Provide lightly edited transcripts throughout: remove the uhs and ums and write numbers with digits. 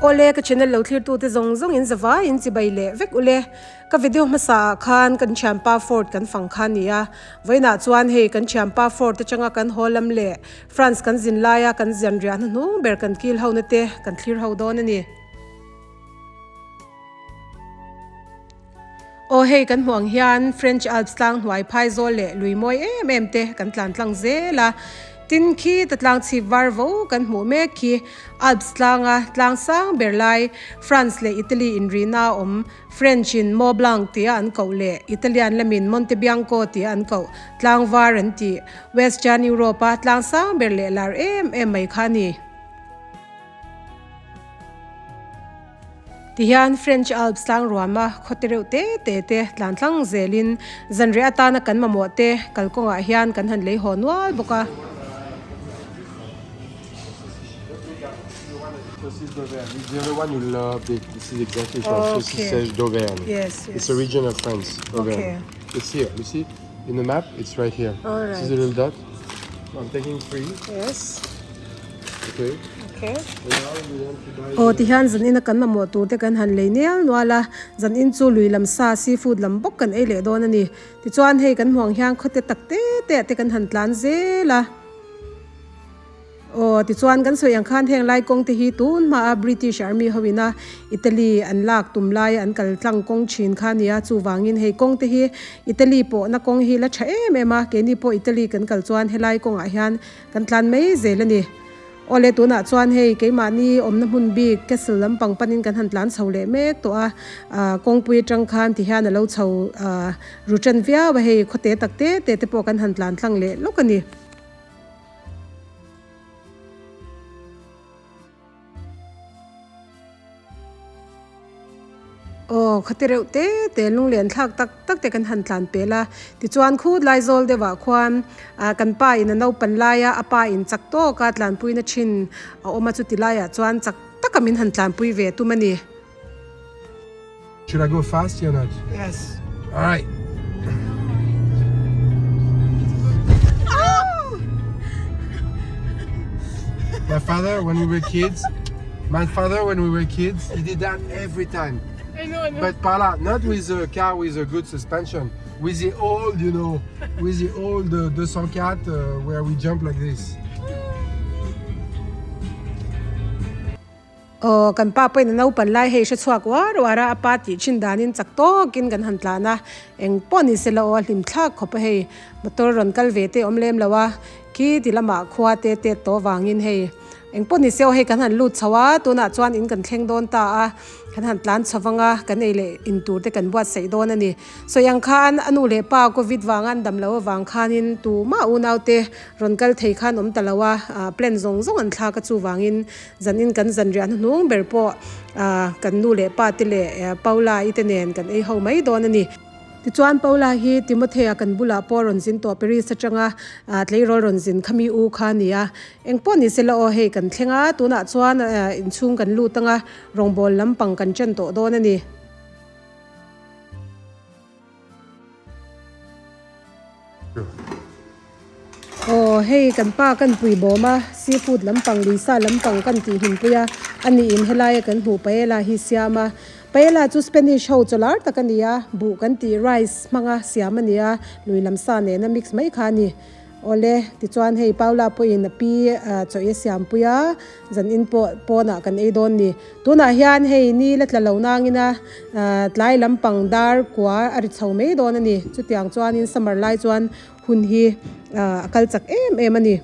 Awle ka channel lo thlir tute zawng zawng in zavai in chibai leh vek ule. Ka video hmasa ah khan kan thianpa Ford kan fang kha nia. Vawiinah chuan hei kan thianpa Ford atanga kan haw lam leh France kan zin laia kan zian riah hnuhnung ber kan kil ho na te kan thlir ho dawn a ni. Aw hei kan hmuh ang hian French Alps tlang hnuai phai zawl leh lui mawi em em te kan tlan tlang zel a. Tin khi ta tlang chhip var vo kan hmuh mek khi Alps tlanga tlang sang ber lai France leh Italy inrihna a awm French in Mont Blanc tia an koh leh Italian lamin Monte Bianco tia an koh tlang var an tih Western Europe a tlang sang ber leh lar em em mai kha a ni. Tihian French Alps tlang ruama khawte reuh te te te tlan tlang zelin zanriah atana kan mamawh te kalkawngah hian kan han lei haw nual bawk a. Saucisse d'Auvergne. It's the other one you love. This is exactly from Saucisse d'Auvergne. Yes, yes. It's a region of France. Auvergne. Okay. It's here. You see, in the map, it's right here. All right. See the little dot? I'm taking three. Yes. Okay. Okay. And now we want to buy. Aw tihian zan ina kan mamawh tur te kan han lei nel nual a, zan in chu lui lam sa seafood lam bawk kan ei leh dawn a ni. Tichuan hei kan hmuang hian khawte tak te te ah te kan han tlan zel a. Aw tichuan kan sawi ang khan heng lai kawng te hi tun hmaa British Army ho ina Italy an lak tum laia an kal tlang kawng thin kha a ni a, chuvangin hei kawng te hi Italy pawhna kawng hi la tha em em a, keini pawh Italy kan kal chuan helai kawngah hian kan tlan mai zel a ni. Awle tunah chuan hei keimahni awmna hmun bik castle lampang panin kan han tlan chho leh mek tawh a, ah kawngpui atang khan ti hian a lo chho ah ru tan viau a hei khawte tak te te te pawh kan han tlan tlang leh lawk a ni. Aw khati reuh te te lunglen thlak tak tak te kan han tlan pel a tichuan khut lai zawl deuh ah khuan ah kan pa in a naupan lai a a pa in chak tawk a tlanpui na thin a awm a chuti lai ah chuan chak tak a min han tlanpui ve tum a ni. Should I go fast or not? Yes. All right. My father, when we were kids, my father, when we were kids, he did that every time. I know, I know. But Paula, not with a car with a good suspension, with the old, you know, with the old 204 where we jump like this. Aw, kan pa pawhin a naupan lai hei hre chhuak uar uar a, a pa tih thin danin chak tawkin kan han tlan a, eng pawh ni se la aw a hlim thlak khawp a hei, motor rawn kal ve te awm lem lo a, khi ti lamah khua te tet tawh vangin hei eng pawh ni se aw hei kan han lut chho a, tunah chuan in kan thleng dawn ta a, kan han tlan chho vang a, kan ei leh in tur te kan buatsaih dawn a ni. Sawi ang khan a nu leh pa covid vanga an dam loh avang khanin tumah unaute rawn kal thei khan awm ta lo a, plan zawng zawng an thlak a chuvangin Zanin kan zanriah hnuhnung ber pawh kan nu leh pa te leh Paula i te nen kan ei ho mai dawn a ni. Tichuan Paula hi Timothea kan bulah pawh rawn zin tawh Paris atanga tleirawl rawn zin kha mi u kha a ni a. Eng pawh ni sela aw hei kan thleng a, tunah chuan inchhung kan lut anga rawngbawl lampang kan chen tawh dawn a ni. Aw hei kan pa kan pui bawm a seafood lampang lui sa lampang kan tih hlimpui a a niin helaia kan hmuh paella hi siam a paella chu spanish ho chawlar tak a ni a buh kan tih rice hmanga siam a ni a lui lam sa nena mix mai kha a ni. Awle, tichuan hei Paula pawhin a pi chaw i a siampui a, zan in pawh pawnah kan ei dawn ni. Tunah hian hei ni la tla lo nangina tlai lampang dar kua a ri chho mai dawn a ni. Chutiang chuanin summer lai chuan hun hi a kal chak em em a ni.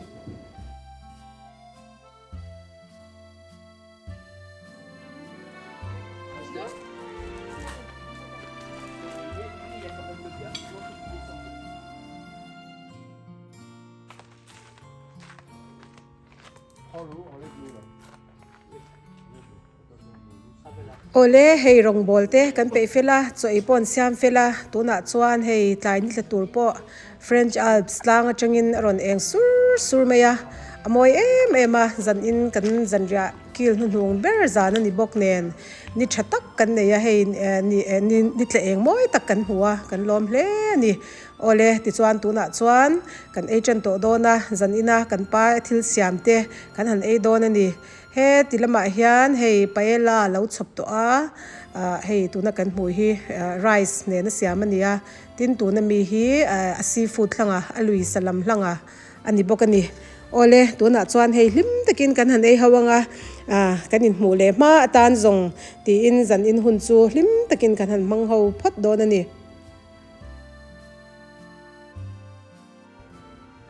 Awle, hei rawngbawl te kan peih fel a, chaw ei pawh an siam fel a, tunah chuan hei tlai ni tla tur pawh French Alps tlang atangin a rawn eng sur sur mai a, a mawi em em a, zan in kan zanriah kil hnuhnung ber zan a ni bawk nen ni tha tak kan nei a, hei ni ni tla eng mawi tak kan hmu a, kan lawm hle a ni. Awle, tichuan tunah chuan kan ei tan tawh dawn a, zan ina kan pa thil siam te kan han ei dawn a ni. Heti lamah hian hei paella a lo chhawp tawh a ah hei tuna kan hmuh hi rice nena siam a ni a tin tuna mi hi a seafood hlang a a lui sa lam hlang a a ni bawk a ni. Awle tunah chuan hei hlim takin kan han ei ho ang a ah kan inhmuh leh hma atan zawng tiin zan in hun chu hlim takin kan han hmang ho phawt dawn a ni.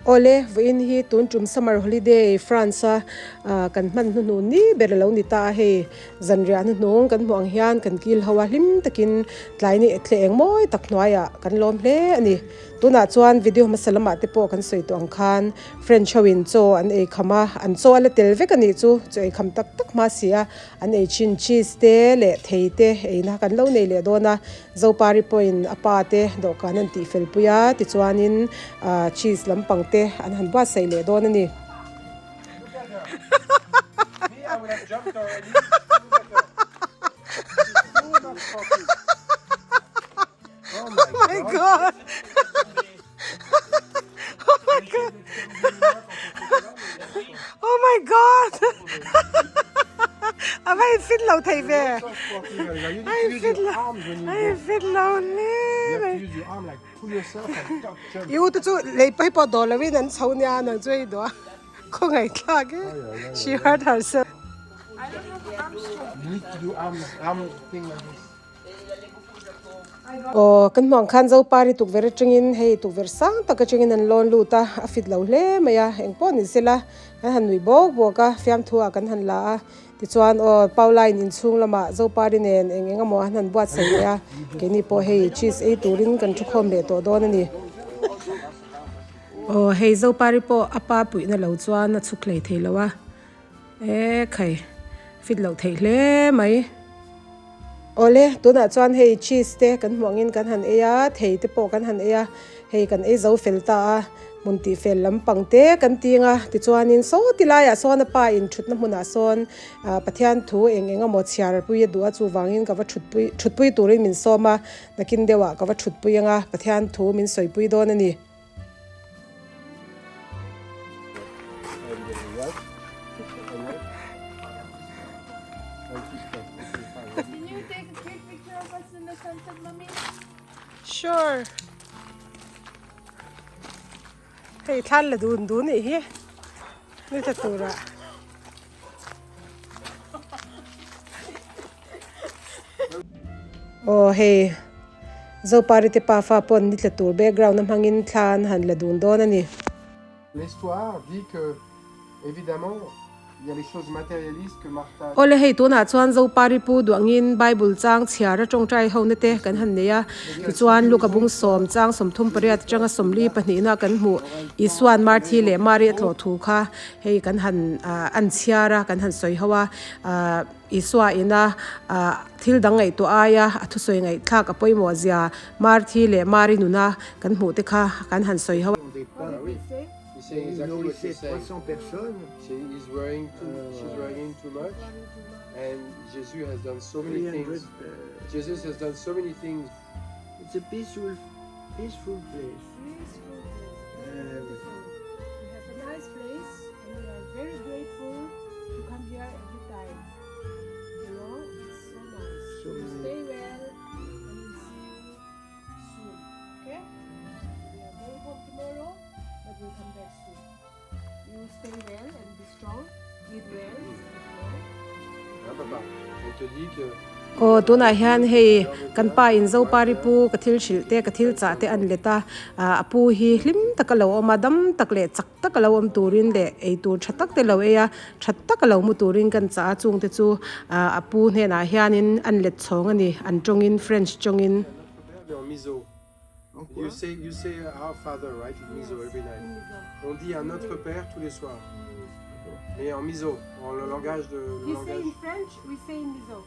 Awle, vawiin hi tun tum summer holiday France a kan hman hnuhnun ni ber a lo ni ta a, hei zanriah hnuhnung kan hmuh ang hian kan kil ho a, hlim takin tlai ni thle eng mawi tak hnuaiah kan lawm hle a ni. Tunah chuan video hmasa lamah te pawh kan sawi tawh ang khan French ho in chaw an ei kham a, an chaw a la tel vek a nih chu, chaw ei kham tak tak hma si a, an ei thin cheese te leh thei te eina kan lo nei leh dawn a. Zopari pawhin a pa te dawhkan an tih fel pui a, tichuanin ah cheese lampang te an han buatsaih leh dawn a ni. Oh my god! A va in fit lo thei ve. A in fit lo. A in fit lo hle mai. I u te chu lei pahi pawh dawh lo in an chho nia nang chu hei dawh a khawngaih thlak e. She hurt herself. Aw kan hmuh ang khan Zopari tukverh atangin hei tukverh sang tak atangin an lawn lut a, a fit lo hle mai a, eng pawh ni sela kan han nuih bawk bawk a, fiamthu ah kan han la a, tichuan aw Pauline inchhung lamah Zopari nen eng eng emaw an han buatsaih leh a, keini pawh hei cheese ei turin kan thukhawm leh tawh dawn a ni. Aw hei Zopari pawh a pa puihna lo chuan a chhuk hlei thei lo a. E khai, fit loh theih hle mai. Awle, tunah chuan hei cheese te kan hmuh angin kan han ei a, thei te pawh kan han ei a, hei kan ei zo fel ta a, hmun tih fel lampang te kan ting a, tichuanin saw ti laiah sawn a pa in thutna hmunah sawn ah Pathian thu eng eng emaw chhiar pui a duh a, chuvangin ka va thutpui thutpui turin min sawm a, nakin deuhah ka va thutpui anga Pathian thu min sawipui dawn a ni. Can you take a quick picture of us in the sunset, mommy? Sure. Hei thlan la dun dun nih hi. Ni ta tura. Aw hei Zopari te pafa pawn ni tla tur background a hmangin thla an han la dun dawn a ni. L'histoire dit que, évidemment, il y a les choses matérialistes que Martha. Awle hei tunah chuan Zopari pu duangin Bible chang chhiar a tawngtai ho na te kan han nei a, tichuan Luka bung sawm chang 38 atanga 42 na kan hmuh Isuan Marthi leh Mari a tlawh thu kha hei kan han an chhiar a kan han sawi ho a. Isua ina thil dang ngaihtuah aia a thusawi ngaihthlak a pawimawh zia Marthi leh Mari nuna kan hmuh te kha kan han sawi ho a. You know, it's so nice. So you stay well and we'll see you soon. Okay? We are going home tomorrow, but we'll come back soon. You stay well and be strong. Eat well, sleep well. Hein, papa? Elle te dit que Aw tunah hian hei kan pa in Zopari pu ka thil hrilh te ka thil chah te an let a, a pu hi hlim taka lo awm a dam tak leh chak taka lo awm turin leh ei tur tha tak te lo ei a, tha taka lo mu turin kan chah a, chung te chu a pu hnenah hianin an let chhawng a ni, an tawngin French tawngin. You say you say our father right in Mizo every night. On dit à notre père tous les soirs. Mais en Mizo, en le langage de le langage. French, we say in Mizo.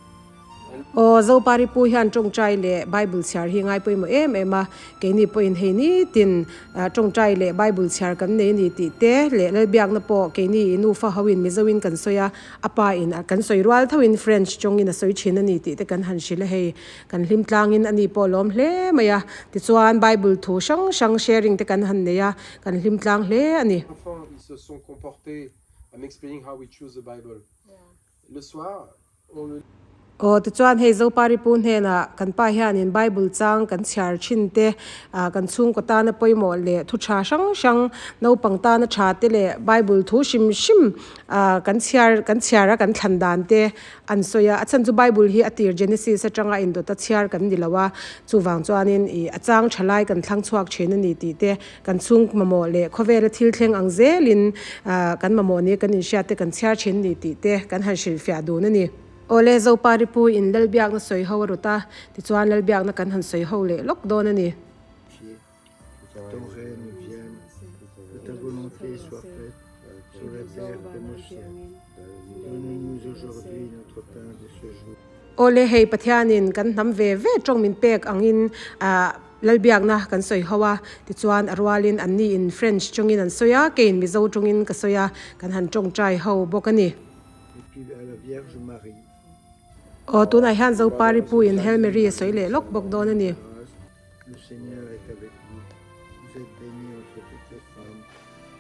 Aw, Zopari pu hian tawngtai leh Bible chhiar hi ngai pawimawh em em a, keini pawhin hei nitin tawngtai leh Bible chhiar kan nei a ni tih te leh Lalbiakna pawh keini i nufa hoin Mizoin kan sawi a, a pa in kan sawi rual thoin French tawngin a sawi thin a ni tih te kan han hrilh a hei kan hlim tlangin a ni pawh lawm hle mai a, tichuan Bible thu hrang hrang sharing te kan han nei a, kan hlim tlang hle a ni. Enfants, ils se sont comportés, I'm explaining how we choose the Bible. Le soir, on le Aw tichuan hei Zopari pu hnenah kan pa hianin Bible chang kan chhiar thin te, ah kan chhungkaw tana pawimawh leh thu tha hrang hrang naupang tana tha te leh Bible thu hrim hrim ah kan chhiar kan chhiar a kan thlan dan te an sawi a, a chhan chu Bible hi a tir Genesis atanga indawta chhiar kan ni lo a, chuvang chuanin ih a chang tha lai kan thlang chhuak thin a ni tih te kan chhung mamawh leh khawvela thil thleng ang zelin ah kan mamawh ni kan inhriat te kan chhiar thin a ni tih te kan han hrilhfiah dun a ni. Awle Zopari pu in Lalbiakna sawi ho a rut a, tichuan Lalbiakna kan han sawi ho leh lawk dawn a ni. Ton règne vienne, que ta volonté soit faite sur la terre comme au ciel. Donne-nous aujourd'hui notre pain de ce jour. Awle hei Pathianin kan hnam ve ve tawng min pek angin ah Lalbiakna kan sawi ho a, tichuan a rualin anni in French tawngin an sawi a, keiin Mizo tawngin ka sawi a, kan han tawngtai ho bawk a ni. Et puis à la Vierge Marie. Aw tunah hian Zopari pu in Hail Mary a sawi leh lawk bawk dawn a ni. Le Seigneur est avec vous. Vous êtes bénie entre toutes les femmes,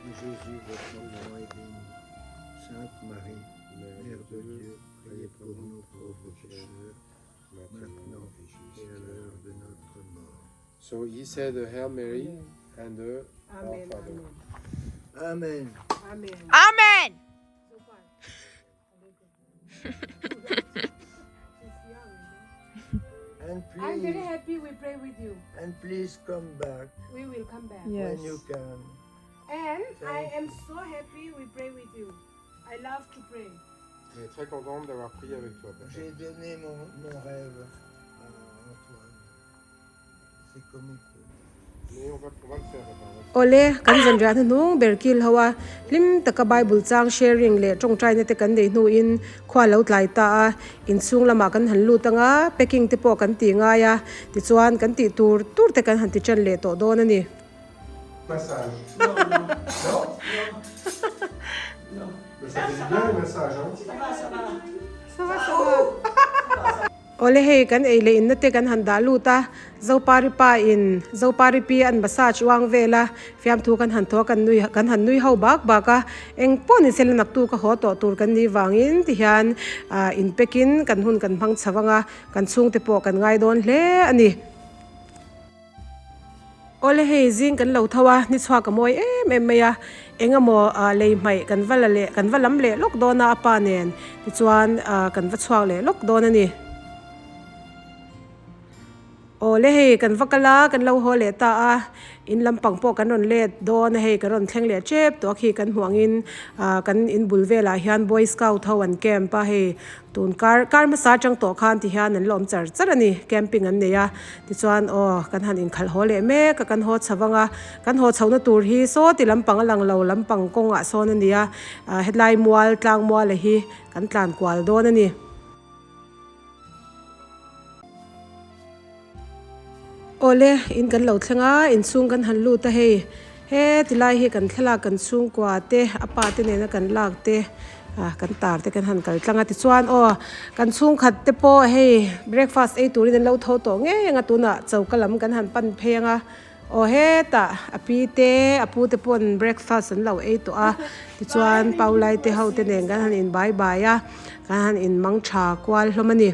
et Jésus, votre enfant, est béni. Sainte Marie, Mère de Dieu, priez pour nous pauvres pécheurs, maintenant et à l'heure de notre mort. So he said the Hail Mary and the Our Father. Amen. Amen. Amen. And I'm very please, happy we pray with you. and please come back We will come back. when you can. And I am so happy we pray with you. I love to pray. On est très contente d'avoir prié avec toi, papa. J'ai donné mon, mon rêve à Antoine. C'est comme il peut. Mais on va, on va le faire, papa. Awle, kan zanriah hnuhnung ber kil ho a, hlim taka Bible chang sharing leh tawngtaina te kan nei hnuin khua lo tlai ta a, inchhung lamah kan han lut anga packing te pawh kan tih ngai a, tichuan kan tih tur tur te kan han ti tan leh tawh dawn a ni. Massage. Non Mais ça fait du bien le massage, hein Awle hei kan ei leh inna te kan han dah lut a, Zopari pa in Zopari pi an massage uang vel a, fiamthu kan han thaw a kan nui kan han nui ho bak bak a, eng pawh ni sela naktu ka haw tawh tur kan nih vangin ti hian ah in pack in kan hun kan hmang chho ang a, kan chhungte pawh kan ngai dawn hle a ni. Awle hei zing kan lo tho a, ni chhuak a mawi em em mai a, eng emaw ah lei hmaih kan va la leh kan va lam leh lawk dawn a a pa nen tichuan ah kan va chhuak leh lawk dawn a ni. Awle hei kan va kal a, kan lo haw leh ta a, in lampang pawh kan rawn let dawn a hei kan rawn thleng leh tep tawh a khi kan hmuh angin ah kan in bul velah hian boy scout ho an camp a hei Tun kar kar hmasa atang tawh khan ti hian an la awm char char a ni, camping an nei a, tichuan aw kan han inkhalh haw leh mek a, kan haw chho vang a, kan haw chhohna tur hi saw ti lampang a lang lo lampang kawngah sawn a ni a, ah hetlai mual tlang muala hi kan tlan kual dawn a ni. Awle in kan lo thleng a, inchhung kan han lut a hei. He ti lai hi kan thlalak kan chhungkua te a pa te nena kan lak te ah kan tar te kan han kal tlang a tichuan aw kan chhungkhat te pawh hei breakfast ei turin an lo tho tawh ngei ang a tunah choka lam kan han pan phei ang a aw hetah a pi te a pu te pawn breakfast an lo ei tawh a tichuan paulai te ho te nen kan han in bai bai a kan han in mang tha kual hlawm a ni.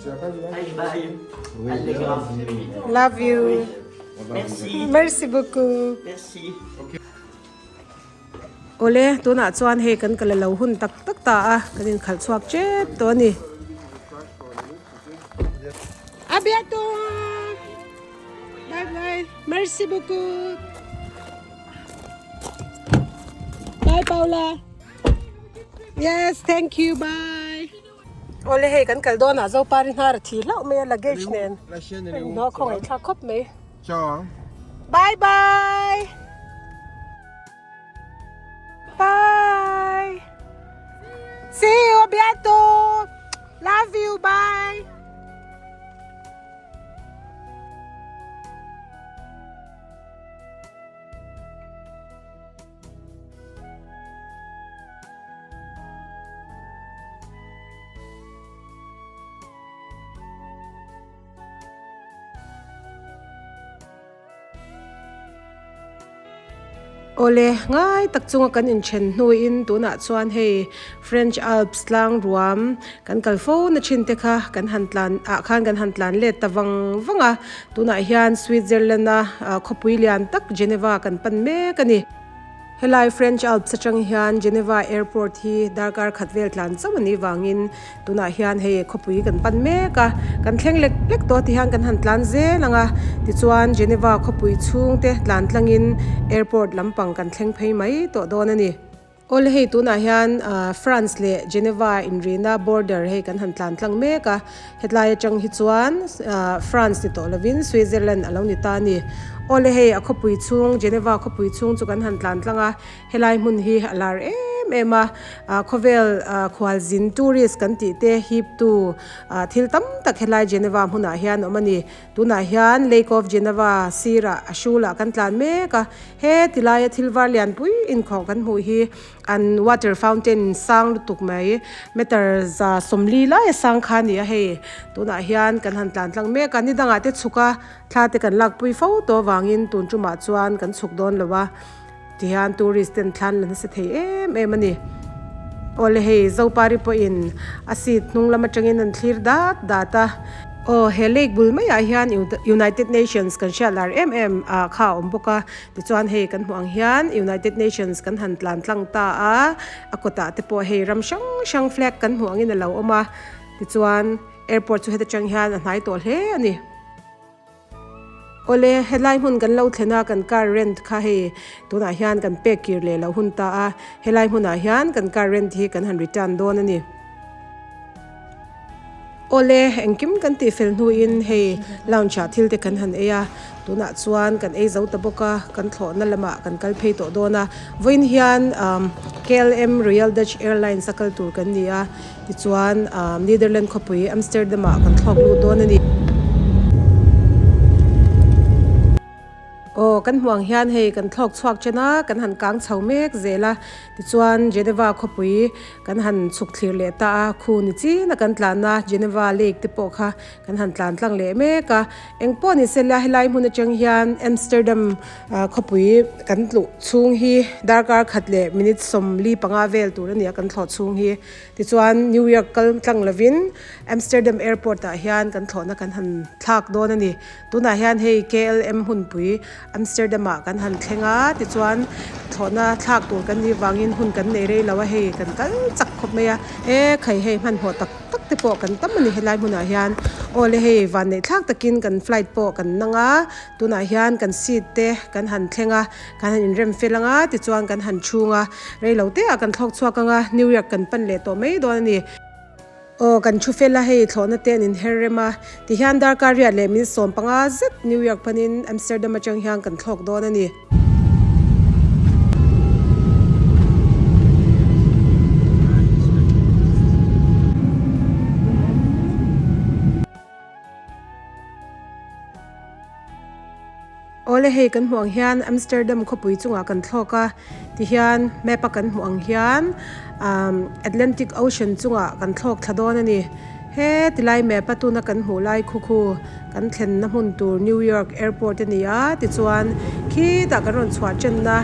Bye bye. Love you. Merci. Merci beaucoup. Merci. Awle, tunah chuan hei kan kal a lo hun tak tak ta a, kan inkhalh chhuak tep tawh a ni. A bientôt! Bye bye. Merci beaucoup. Bye Paula. Yes, thank you. Bye. Awle hei kan kal dawn ah Zopari hnar a thi hlauh mai a luggage nen enghnawh a khawngaih thlak khawp mai. Bye bye. Bye. See you a bientôt. Love you bye. Awle, ngai tak chunga kan inthen hnuin tunah chuan hei French Alps tlang ruam kan kal fo na thin te kha kan han tlan ah khan kan han tlan let ta vang vang a, tunah hian Switzerland a khawpui lian tak Geneva kan pan mek a ni. Helai French Alps atang hian Geneva Airport hi darkar khat vel tlan chauh a nih vangin tunah hian hei khawpui kan pan mek a, kan thleng lek lek tawh ti hian kan han tlan zel ang a, tichuan Geneva khawpui chhungte tlan tlangin airport lampang kan thleng phei mai tawh dawn a ni. Awle hei tunah hian France leh Geneva inrina border hei kan han tlan tlang mek a, Hetlai atang hi chuan France ni tawh lovin Switzerland a lo ni ta a ni. Awle hei a khawpui chhung Geneva khawpui chhung chu kan han tlan tlang a, helai hmun hi a lar em em a, khawvel khualzin tourist kan tih te hip tu thil tam tak helai Geneva hmunah hian a awm a ni. Tunah hian Lake of Geneva sirah a hrulah kan tlan mek a, he tilaia thil var lianpui inkhawh kan hmuh hi An water fountain sang lutuk mai meter 140 lai a sang kha a ni a hei tunah hian kan han tlan tlang mek a ni dangah te chhuk a thla te kan lakpui fo tawh avangin tun tumah chuan kan chhuk dawn lo a tihian tourist ten thlan la nasa thei em em a ni awle hei zopari pawhin a seat hnung lam atangin an thlir dat dat a. Aw he lake bul maiah hian United Nations kan hriat lar em em ah kha a awm bawk a. Tichuan hei kan hmuh ang hian United Nations kan han tlan tlang ta a, a kawtah te pawh hei ram hrang hrang flag kan hmuh angin a lo awm a, tichuan airport chu heta tang hian a hnai tawh hle a ni. Awle helai hmun kan lo thlen a kan car rent kha hei tunah hian kan pek kir leh loh hun ta a, helai hmunah hian kan car rent hi kan han return dawn a ni. Awle, engkim kan tih fel hnuin hei lounge ah thil te kan han ei a, tunah chuan kan ei zo ta bawk a, kan thlawhna lamah kan kal phei tawh dawn a, vawiin hian KLM Royal Dutch Airlines a kal tur kan ni a, tichuan Netherlands khawpui Amsterdam ah kan thlawk lut dawn a ni. Aw, kan hmuh ang hian hei kan thlawk chhuak chen a, kan han kang chho mek zel a, tichuan Geneva khawpui kan han chhuk thlir leh ta a, khu ni chin a kan tlan a, Geneva lake te pawh kha kan han tlan tlang leh mek a, eng pawh ni sela helai hmun atang hian Amsterdam khawpui kan tluh chhung hi darkar khat leh minute 45 vel tur a ni a kan thlawh chhung hi, tichuan New York kal tlang lovin Amsterdam airport ah hian kan thlawhna kan han thlak dawn a ni. Tunah hian hei KLM hunpui Amsterdam ah kan han thleng a, tichuan thlawhna thlak tur kan nih vangin hun kan nei rei lo a, hei kan kal chak khawp mai a, e khai hei hmanhmawh tak tak te pawh kan tam a ni helai hmunah hian, awle hei vanneih thlak takin kan flight pawh kan nang a, tunah hian kan seat te kan han thleng a, kan han inrem fel ang a, tichuan kan han chhung a, rei lo te ah kan thlawk chhuak ang a, New York kan pan leh tawh mai dawn a ni. Aw kan thu fel a hei thlawhna te an inher rem a, tihian darkar riat leh min 15 zet New York panin Amsterdam atang hian kan thlawk dawn a ni. Awle hei kan hmuh ang hian Amsterdam khawpui chungah kan thlawk a, tihian map a kan hmuh ang hian umm Atlantic Ocean chungah kan thlawk thla dawn a ni. He tilai map a tuna kan hmuh lai khu khu kan thlenna hmun tur New York airport a ni a, tichuan khitah kan rawn chhuah chenna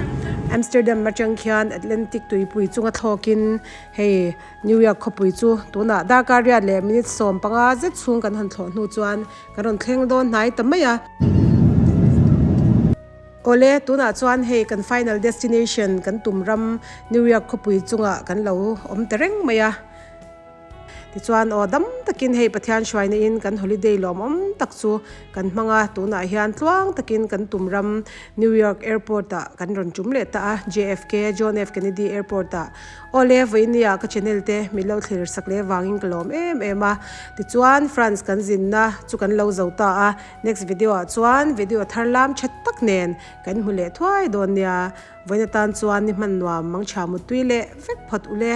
Amsterdam atang khian Atlantic tuipui chunga thlawkin hei New York khawpui chu tunah darkar riat leh minute 15 zet chhung kan han thlawh hnu chuan Kan rawn thleng dawn hnai ta mai a. Awle, tunah chuan hei kan final destination kan tum ram New York khawpui chungah kan lo awm ta reng mai a. Tichuan aw dam takin hei Pathian hruaina in kan holiday lawmawm tak chu kan hmang a, tunah hian tluang takin kan tum ram New York airport ah kan rawn tum leh ta a, JFK, John F Kennedy airport ah. Awle, vawinia ka channel te min lo thlir sak leh vangin ka lawm em em a. Tichuan, France kan zinna chu kan lo zo ta a, next video ah chuan video thar lam tha tak nen kan hmu leh thuai dawn nia. Vawiin atan chuan ni hman nuam mangchha muttui leh vek phawt ule.